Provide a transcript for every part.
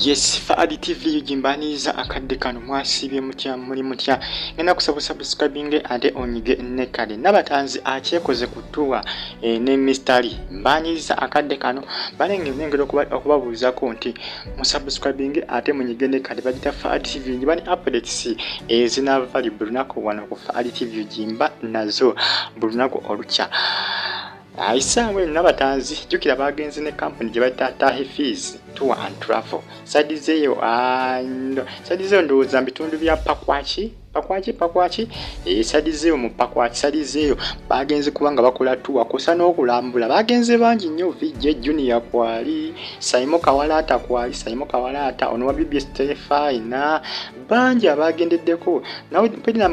Yes, Faadi TV gimbaniriza akadde kano. Mwasiibye mutya? Muli mutya? Ngenda kusaba subscribing ate onyige nekale. Nabatanzi akyekoze ku tour ne Mr. Lee. Mbaniriza akadde kano balenge nengera okubabuuzako nti musubscribing ate munyige nekale. Bagita Faadi TV gibani updates ezinava buli lunaku wano ku Faadi TV, gimba nazo buli lunaku olukya. Isaawe Nabatanzi, jjukira bagenze ne kampuni gye bayita Tahifis Tour and Travel. Side zeeyo, side zeeyo ndowooza mu bitundu bya Pakwaki, Pakwaki, Pakwaki, side zeeyo mu Pakwaki, side zeeyo bagenze kubanga bakola tour kusa n'okulambula. Bagenze bangi nnyo: VJ Junior kwali, Saimo Kawalaata kwali, Saimo Kawalaata ono wa BBS Telefina, bangi abagendeddeko. Mpulira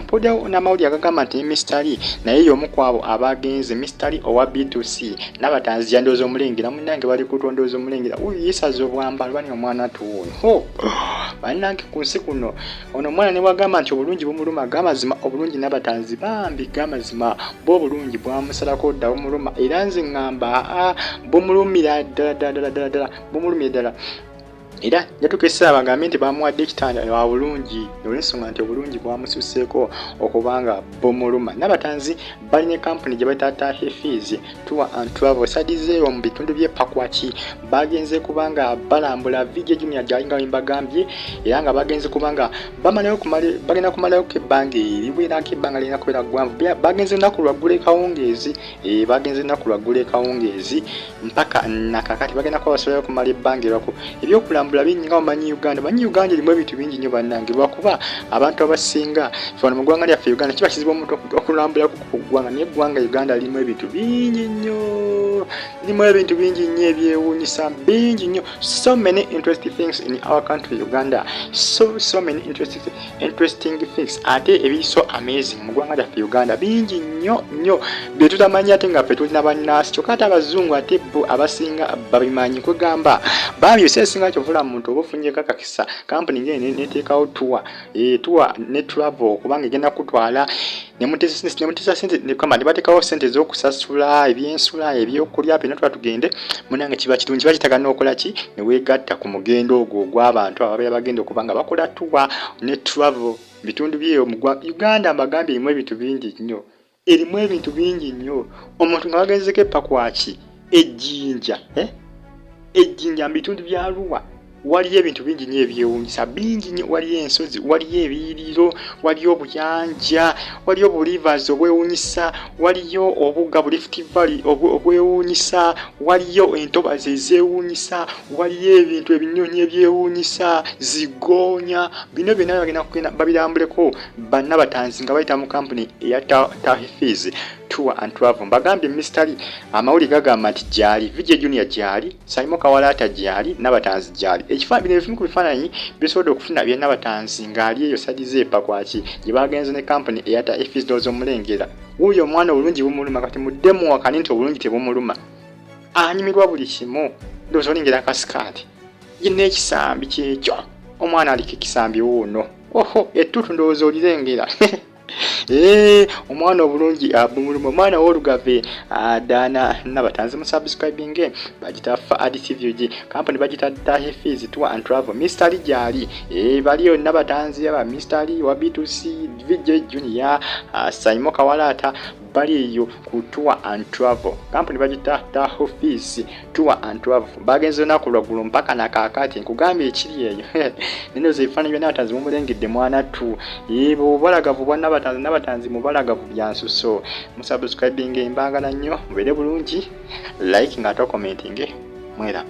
n'amawulire agagamba nti Mr. Lee naye y'omu ku abo abagenze, Mr. Lee owa B2C. Nabatanzi yandowooza omulengera, munnange bali kutondooza omulengera uyu yeesaza obwambalo bani omwana tuwuno. Bannange, ku nsi kuno ono omwana ne bwagamba nti obulungi bumuluma, gamazima obulungi Nabatanzi bambi gamazima bwe obulungi bwamusalako dda, bumuluma. Era nze ŋŋamba aa bumulumira ddala ddala ddala ddala ddala, bumulumira ddala. Era yatuuka essaawa bagambe nti bamuwadde ekitanda lwa bulungi, olw'ensonga nti obulungi bwamususeeko okubanga bumuluma. Nabatanzi balina kampuni gye bayita Tahifis Tour and Travel. Side zeeyo mu bitundu by'e Pakwaki bagenze kubanga balambula. VJ Junior gyali nga mbagambye, era nga bagenze kubanga bamalayo, bagenda kumalayo ebbanga eriwerako, ebbanga lirina kubeera ggwanvu. Bagenze lunaku lwaggula ekawungeezi, bagenze lunaku lwaggula ekawungeezi mpaka nakakati bagenda kuba basobolayo okumala ebbanga erwako. Ebyokulambula bingi nga omanyi Uganda, manyi Uganda erimu ebintu bingi nnyo bannange, lwakuba abantu abasinga wano mu ggwanga lyaffe Uganda kiba kizibu omuntu okulambulako ku ggwanga, naye eggwanga Uganda lirimu ebintu bingi nnyo, lirimu ebintu bingi nnyo ebyewuunyisa bingi nnyo. So many interesting things in our country Uganda, so many interesting things ate ebiri so amazing mu ggwanga lyaffe Uganda bingi nnyo nnyo bye tutamanyi, ate nga ffe tulina bannansi, kyokka ate abazungu ate bo abasinga babimanyi. Kwegamba bambi ebiseera ebisinga kyovula muntu oba ofunyeko akakisa, kampuni ngene neteekawo tour, tour ne travel, kubanga egenda kutwala nemutesa sente nekamba ne bateekawo sente ez'okusasula ebyensula, ebyokulya byonna, tuba tugende munange. Kiba kirungi, kiba kitaga n'okola ki ne weegatta ku mugendo ogwo ogw'abantu ababeera bagenda okuba nga bakola tour ne travel bitundu byeyo mu Uganda. Mbagambye erimu ebintu bingi nnyo, erimu ebintu bingi nnyo. Omuntu nga bagenzeko epakwaki, ejjinja, eh? Ejjinja mu bitundu bya Arua waliyo ebintu bingi nnyo ebyewuunyisa, bingi nnyo. Waliyo ensozi, waliyo ebiyiriro, waliyo obuyanja, waliyo obulivers obwewuunyisa, waliyo obugga bu Rift Valley obwewuunyisa, waliyo entobazi ezeewuunyisa, waliyo ebintu ebinyonyi ebyewuunyisa, zigoonya. Bino byonna bagenda kugenda babirambuleko bannabatanzi nga bayita mu kampuni eya Tahifis Tour and Travel. Mbagambye Mr. Lee amawulire gagamba nti gyali, VJ Junior gyali, Saimo Kawalaata gyali, Nabatanzi gyali. Bino ebimu ku bifaananyi bisobodde okufuna bya Nabatanzi ng'ali eyo side z'epakwaki gye bagenze ne kampuni eya Tahifis. Omulengera wuuyo omwana, obulungi bumuluma. Kati muddemu wakani nti obulungi tebumuluma, anyumirwa buli kimu. Ndowooza olengera akasikaati ye n'ekisambi kyekyo, omwana aliko ekisambi wuuno, oho ettutu ndowooza olirengera. Omwana obulungi bumuluma, omwana w'olugave Daana Nabatanzi. Mu subscribing, bagita Faad TV, company bagita Tahifis Tour and Travel. Mr. Lee gyali, baliyo Nabatanzi aba Mr. Lee wa B2C, VJ Junior, Saimo Kawalaata bali eyo ku tour and travel. Company bagita Tahifis Tour and Travel. Bagenze lunaku lwaggulu mpaka nakaakati nkugambye ekiri eyo. Nenoza ebifaananyi bya Nabatanzi mumulengedde, mwana ttu obubalagavu bwa Nabatanzi. Nabatanzi mubalagavu byansuso. Musubscribing, embagala nnyo, mubeere bulungi, like nga ate commenting mwera.